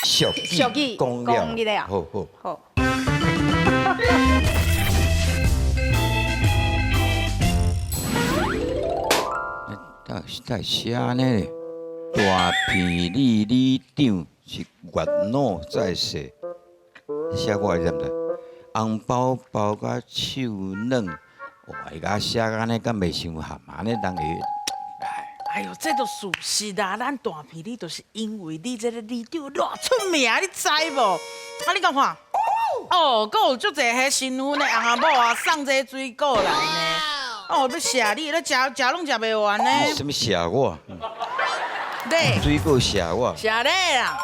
俗俗語語講講了了，好好。好。在寫呢？大坪里里長是月老在世，寫我的知毋知？紅包包甲手軟，哇！伊共寫按呢，敢袂傷含？按呢人會。哎呦，這都事實啊！咱大坪里就是因為你這个里長偌出名，你知無？啊，你敢看？哦，閣有足濟彼新婚的翁仔某啊，送這水果來呢。哦，欲謝你，你食食攏食袂完呢。啥物謝我？對。水果謝我。謝你啦。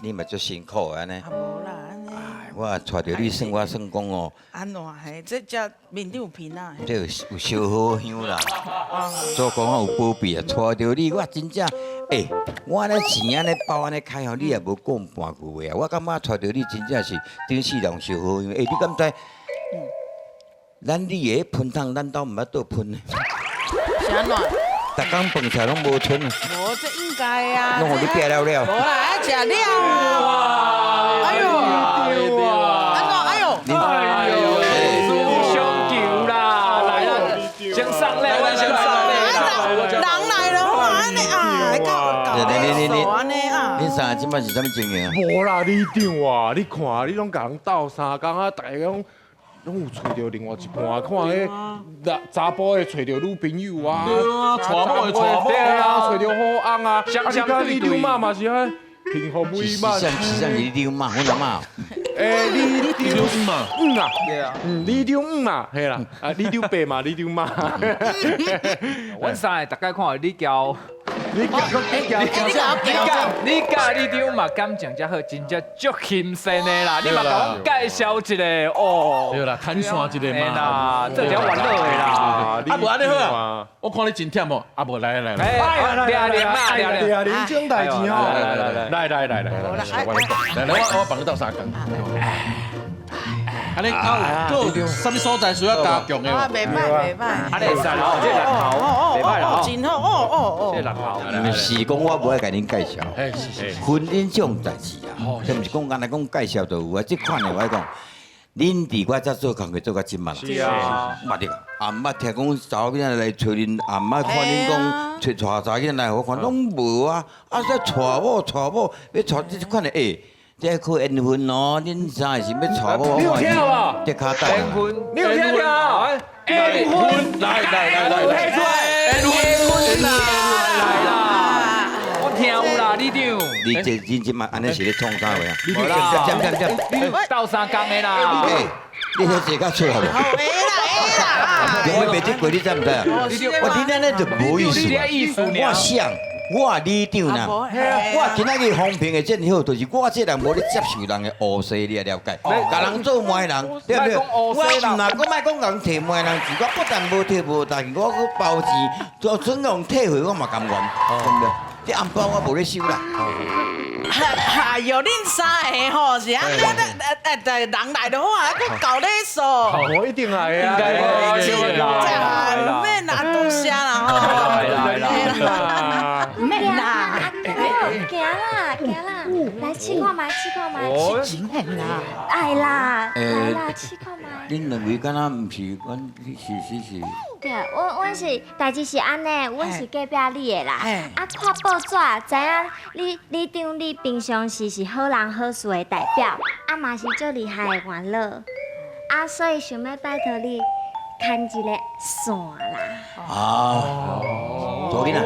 你嘛足辛苦按呢。啊，無啦，按呢。哎，我帶著你算我算講哦。按怎嘿？這遮面頂有皮啊？這有燒好香啦。做講我有保庇啊，帶著你我真正，欸，我按呢錢按呢包按呢開吼，你也無講半句話啊。我感覺帶著你真正是頂世人燒好香。欸，你敢知？咱你的噴桶，咱兜毋捌倒噴呢。是按怎？逐工飯菜攏無剩啊。無，這應該啊。攏予你拼了了。無啦，愛食了。哎呦！按怎？哎呦！哎呦！師兄求啦，來啦，先上來，先上來。人來了，按呢啊，搞搞手按呢啊。恁三个這擺是啥物情形啊？無啦，里長啊，你看你攏共人鬥相共啊，大家攏。攏有揣著另外一半，看彼查埔的揣著女朋友啊，對啊，娶某的娶某啊，揣著好翁啊，啊，你看里長媽嘛是遐幸福美滿。是啥是里長媽，阮阿嬤。欸，里長媽，嗯啊，嗯，里長嘛，嘿啦，啊，里長伯嘛，里長媽。阮三个逐概看你交。你教，你教，你教，你佮里長嘛感情遮好，真正足親善的啦。你嘛共阮介紹一个哦。對啦，牽線一个嘛，做一个元老的啦。啊，無按呢好啊，我看你真忝哦。啊，無來來來，來來來來，恁種代誌哦。來來來來來來來，來來我幫你鬥相共。啊，你啊有閣有啥物所在需要加強的無？啊，袂歹袂歹。啊，你會使哦，這個頭，袂歹哦，真好哦哦哦。這個頭。是講我無愛共恁介紹，婚姻這種代誌啊，這毋是講干焦講介紹就有啊。這款的我講，恁佇我遮做工課做到這麼啦，是啊，捌得，也毋捌聽講查某囡仔來揣恁，也毋捌看恁講揣娶查某囡仔來，予我看攏無啊。啊，這娶某娶某，欲娶這款的欸。這靠緣分哦，恁三个是欲娶某？你有聽無？這跤等。緣分，你有聽著？緣分，來來來來來，緣分啦，來啦，我聽有啦，里長。你這恁這馬按呢是咧創啥話啊？無啦，針針針，鬥相共的啦。你彼坐較出好無？會啦會啦。兩位袂得過，你知毋知啊？我恁按呢就無意思。我想。我里長啦，我今仔日風評的真好，就是我這人無咧接受人的烏西，你也了解。共人做媒人，對不對？我毋若閣莫講共人提媒人錢，我不但無提無代誌，我閣包錢，就算用退回我嘛甘願，對不對？這紅包我無咧收啦。哎呦，恁三个吼是按呢，人來就好啊，閣搞禮數。我一定來啊！這毋免啦，多謝啦吼。來啦，毋免啦。行啦，行啦，來試看覓，試看覓。真的啦。愛啦，來啦，試看覓。恁兩位敢若毋是阮，是是是。對，阮是代誌是按呢，阮是隔壁里的啦。啊，看報紙知影你里長你平常時是好人好事的代表，啊嘛是足厲害的元老，啊所以想欲拜託你牽一个線啦。啊，查某囡仔，毋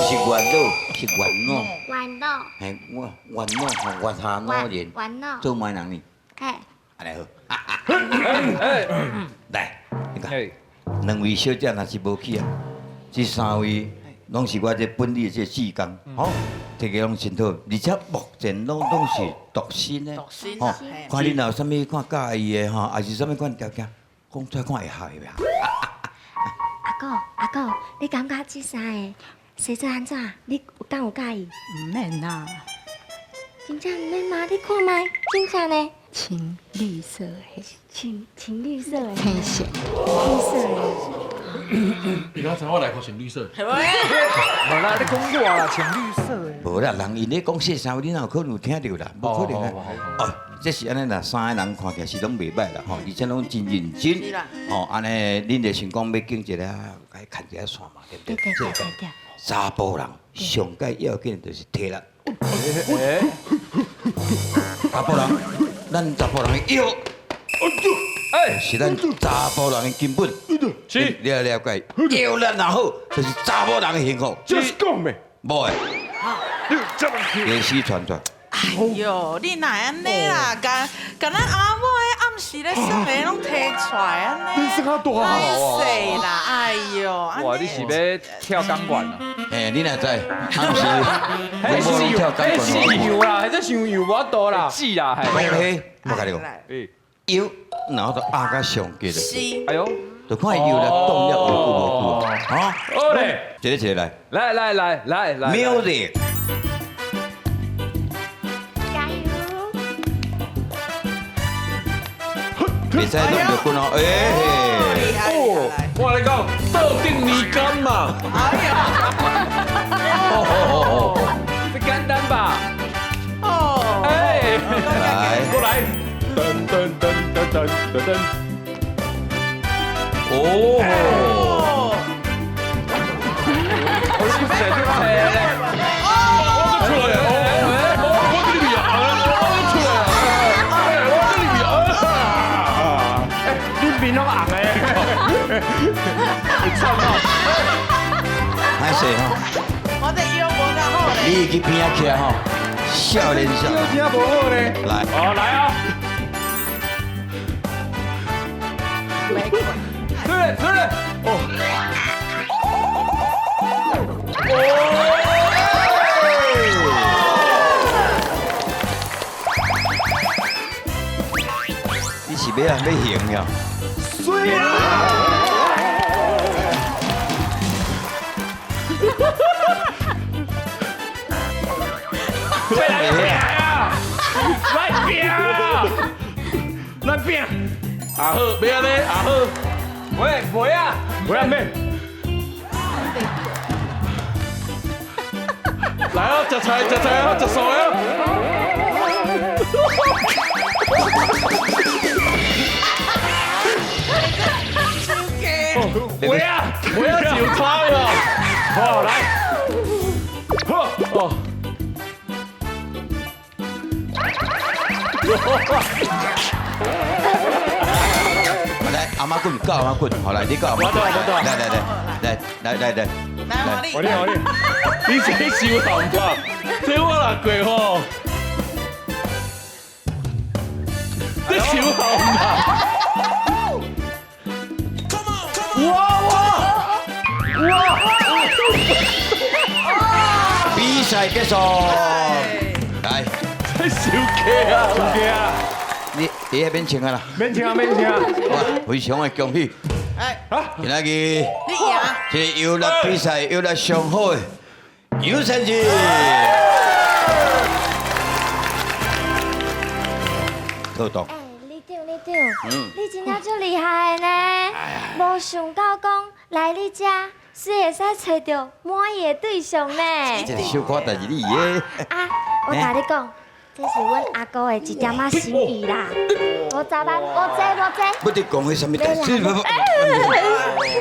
是元老，是元老。元老。嘿，我元老吼，元下老人。元老。做媒人呢？嘿。按呢好。來，你看，兩位小姐若是無去啊，這三位攏是我這本里的這志工，吼，提個攏真好，而且目前攏是獨身的，吼，看恁若有啥物看佮意的吼，還是啥物款條件，講出來看會合袂啊？阿公，阿公，你感覺這三个生做按怎？你有敢有佮意？毋免啦。真正毋免嗎？你看覓，真正呢？青綠色的，青青綠色的，青色，青色的。你剛才我內褲穿綠色。無啦，你講我啦，穿綠色的。無無啦，人𪜶咧講細聲話，你哪有可能有聽著啦？無可能啊！哦，這是按呢啦，三个人看起來是攏袂䆀啦，吼，而且攏真認真。吼，按呢，恁就想講欲經一下，該牽一下線嘛，對不對？對對對對。查埔人上蓋要緊就是體力。查埔人，咱查埔人的腰，是咱查埔人的根本。是，你來了解，腰力若好，就是查某人的幸福。這是講的，無的，歷史傳傳。哎呦，你哪會按呢啦？共共咱阿某彼暗時咧耍的攏提出來按呢。你耍較大歹勢啦，哎呦！哇，你是欲跳鋼管啊？嘿，你哪知？暗時，彼是跳鋼管。彼是油啦，彼傷油無法度啦。是啦，講彼，我共你講，腰然後就壓甲上緊。是。哎呦，就看伊腰力動了有久無久啊？好咧，一個一個來。來來來來來。Music。加油！袂使弄著棍哦，哎！哦，我來講，桌頂魚竿嘛。哎呀！哦，這簡單吧？哦，哎，來，過來，噔噔噔噔噔噔噔。哦。我是誰出來咧？我出來哦，我這裡啊，我出來啊，我這裡啊，哎，你面攏紅的，會臭嗎？歹勢吼，我的腰無較好咧。你去邊仔徛吼，少年少。腰真無好咧。來，哦，來啊！出來出來！哦。你是欲啊？欲行呀？水啦！來拼啊！來拼啊！來拼！阿好，欲按呢？阿好，喂，袂啊，袂啊，免。來哦，食菜，食菜哦，食素的哦。袂啊，袂啊，就差了。好，來，好，哦。來，阿媽棍，教阿媽棍，好來，你教阿媽棍，來來來來來來來，來我我你我你，你這傷紅吧？這我若過吼，這傷紅吧？哇哇哇！比賽結束，來，這傷假啊，傷假啊！你你遐免穿啊啦，免穿啊，免穿啊！哇，非常的恭喜！哎，今仔日你贏，這個遊樂比賽遊樂上好的楊先生，套動。哎，里長里長，你真正足厲害的呢！無想到講來你遮，是會使揣著滿意的對象呢。這個小可代誌你的。啊，我共你講，這是阮阿哥的一點仔心意啦。50萬，無濟無濟。不得講彼啥物代誌，不不，毋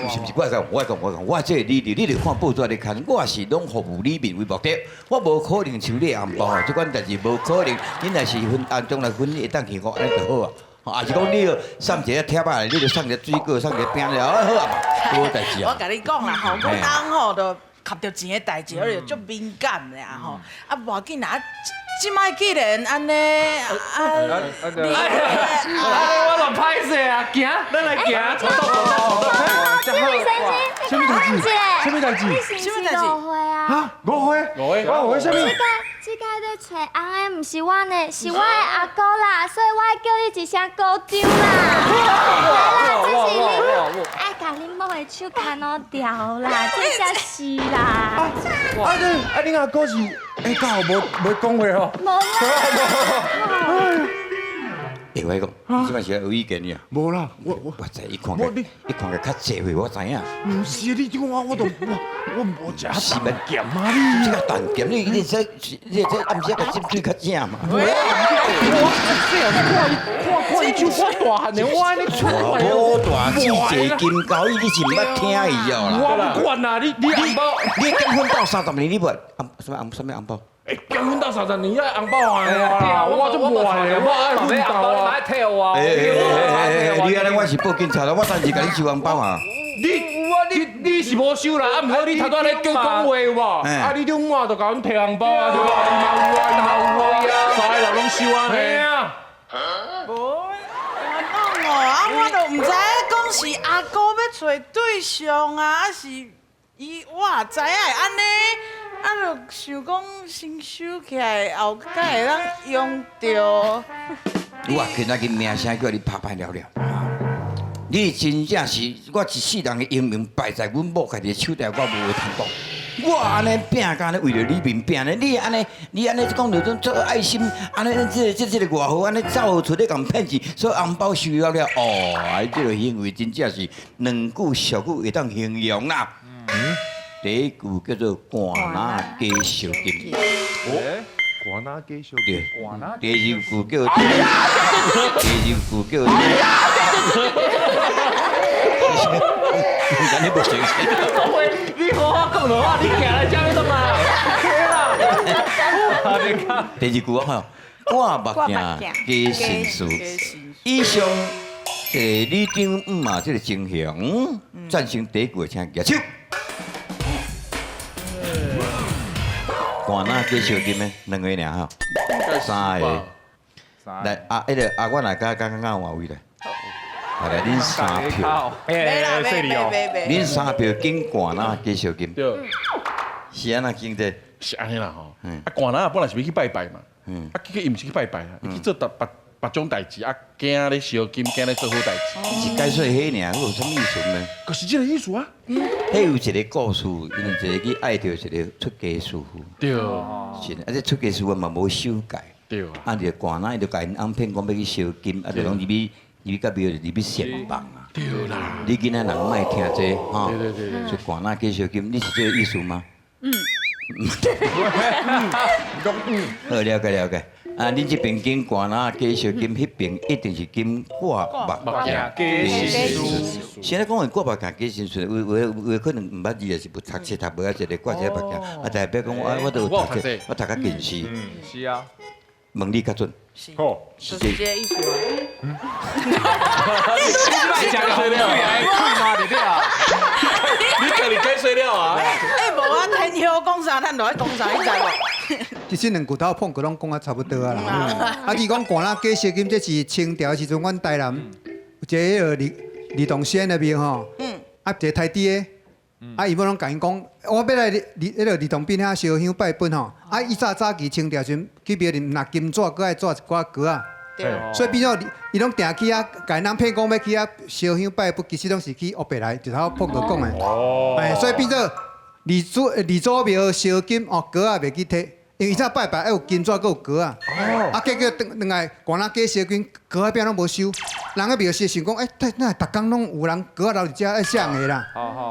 是毋是，我講我講我講，我這個理念，你著看報紙咧看，我是攏服務里民為目的，我無可能收你紅包，這款代誌無可能。你若是分按中來分，你會當去我按呢就好啊。啊是講你送一个貼仔，你就送一个水果，送一个餅了，好啊嘛，無代誌啊。我共你講啦吼，阮翁吼就合著錢的代誌，我就足敏感的啊吼。啊，無要緊啦，這擺既然按呢，啊，你，我就歹勢啊，行，咱來行。這位先生，啥物代誌？啥物代誌？你是毋是誤會啊？啊，誤會？誤會，誤會啥物？這個咧揣翁的毋是我呢，是我的阿哥啦，所以我愛叫你一聲姑丈啦。來啦，這是你愛共恁某的手牽攏掉啦，這才是啦。啊你啊恁阿哥是哎，剛好無無講話吼。無啦。欸，我講，你這擺是有意見你啊？無啦，我我知伊看起，伊看起較濟歲，我知影。毋是你這我我都我我無食是咪鹹啊你？這個淡鹹，你這你這暗時較斟水較正嘛？我看看伊手我大漢的，我按呢出來。我大志濟金高，你是毋捌聽伊哦啦？我不管啦，你紅包，你結婚到30年，你無什麼紅什麼紅包？欸，結婚到30年，愛紅包還我，我就無愛的，我愛奮鬥啊！愛退我。你按呢，我是報警察啦，我當時共你收紅包啊。你是無收啦，啊，毋過你頭拄仔咧講講話有無？啊，你中午就共阮提紅包啊，對無？伊嘛有啊，伊嘛有啊，三个人攏收啊。嘿啊。無，我講哦，啊，我都毋知影講是阿哥欲揣對象啊，還是伊，我也知影會按呢。啊，就想講先收起來，後蓋會當用著。我今仔日名聲叫你拍歹了了。你真正是我一世人的英名敗在阮某家己的手底，我無話通講。我按呢拼甲按呢為著你面拼呢，你按呢，你按呢講著做愛心，按呢這個外號按呢走出咧共騙錢，所以紅包收了了，哦，啊，這個行為真正是兩句俗語會當形容啦。嗯。第一句叫做「寒哪加燒金」，寒哪加燒金。第二句叫，第二句叫，你無相信？你好好講的話，你行來這欲創嘛？第二句我看，掛目鏡加心事，以上這個里長姆啊，這個情形，贊成第一句的請舉手。寒哪加燒金的兩個爾吼，三個。來啊，彼個啊，我來甲剛剛換位來。來，恁三票，恁三票揀寒哪加燒金。對。是按怎揀的？是按呢啦吼。啊，寒哪本來是欲去拜拜嘛。啊，結果伊毋是去拜拜啊，伊去做別別種代誌，啊，驚咧燒金，驚咧做好代誌。是解說彼爾，有啥物意思呢？就是這個意思啊。彼有一個故事，因為一個去愛著一個出家師父。對。是，啊，這出家師父嘛無守戒。對。啊，就寒哪伊就共𪜶翁騙講欲去燒金，啊，就攏入去入去到廟入去仙房啊。對啦。你囡仔人莫聽這吼。對對對。所以寒哪加燒金，你是這個意思嗎？嗯。好，了解了解。啊，恁這邊揀寒哪加燒金，彼邊一定是揀掛目鏡加心事。現在講的掛目鏡加心事，有可能毋捌字，也是無讀冊讀無啊，一個掛一個目鏡，啊，代表講我都有讀冊，我讀較近視。是啊。問你較準。是。是這個意思啊。你這講水了啊？對啊。你家己解釋了啊？欸，無啊，天后講啥，咱就愛講啥，你知無？其實兩句頭碰過攏講啊差不多啊啦。啊，伊講寒哪加燒金，這是清朝時陣，阮台南有一個彼個李李東先的廟吼。啊，一個台豬的，啊，伊要攏共𪜶講，我欲來李彼個李東賓遐燒香拜佛吼。啊，伊早早期清朝時陣去廟裡拿金紙，閣愛紙一寡糕仔。所以變做伊攏定去遐，共人騙講欲去遐燒香拜佛，其實攏是去烏白來，就頭碰過講的。哎，所以變做李祖廟燒金哦，糕仔袂去提，因為伊早拜拜愛有金紙，閣有糕仔。啊，結果轉轉來寒哪加燒金，糕仔餅攏無收。人个廟是想講，欸，哪會逐工攏有人糕仔留佇遮愛啥人的啦？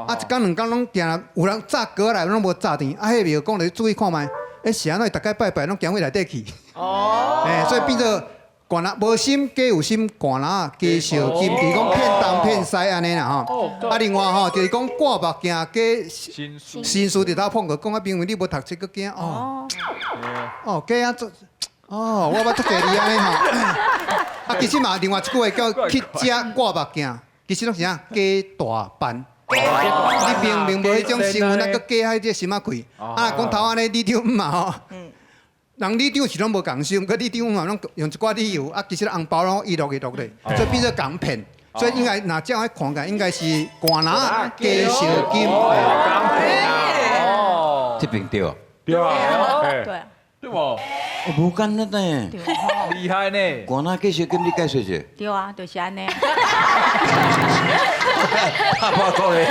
啊，一工兩工攏定有人紮糕仔來，攏無紮甜。啊，彼廟講咧注意看覓，欸，是按怎？逐擺拜拜攏行去內底去。哦。欸，所以變做寒哪無心假有心，寒哪加燒金，就是講騙東騙西按呢啦吼。啊，另外吼就是講掛目鏡加心事佇頭碰過，講啊，因為你無讀冊，閣驚哦。哦，假啊做，哦，我捌足濟字按呢吼。啊，其實嘛，另外一句話叫去食掛目鏡，其實攏是啥假大扮。你明明無彼種新聞，啊，閣假彼這心仔氣。啊，講頭按呢，里長嘛吼。人里長是攏無仝收，毋過里長嘛攏用一寡理由，啊，其實紅包攏伊落伊落咧，所以變做共騙。所以應該若這樣看起來，應該是寒哪加燒金。哦，這邊對啊。對啊，對。對無？無簡單呢。厲害呢。寒哪加燒金，你解釋者？對啊，就是按呢。拍破講咧。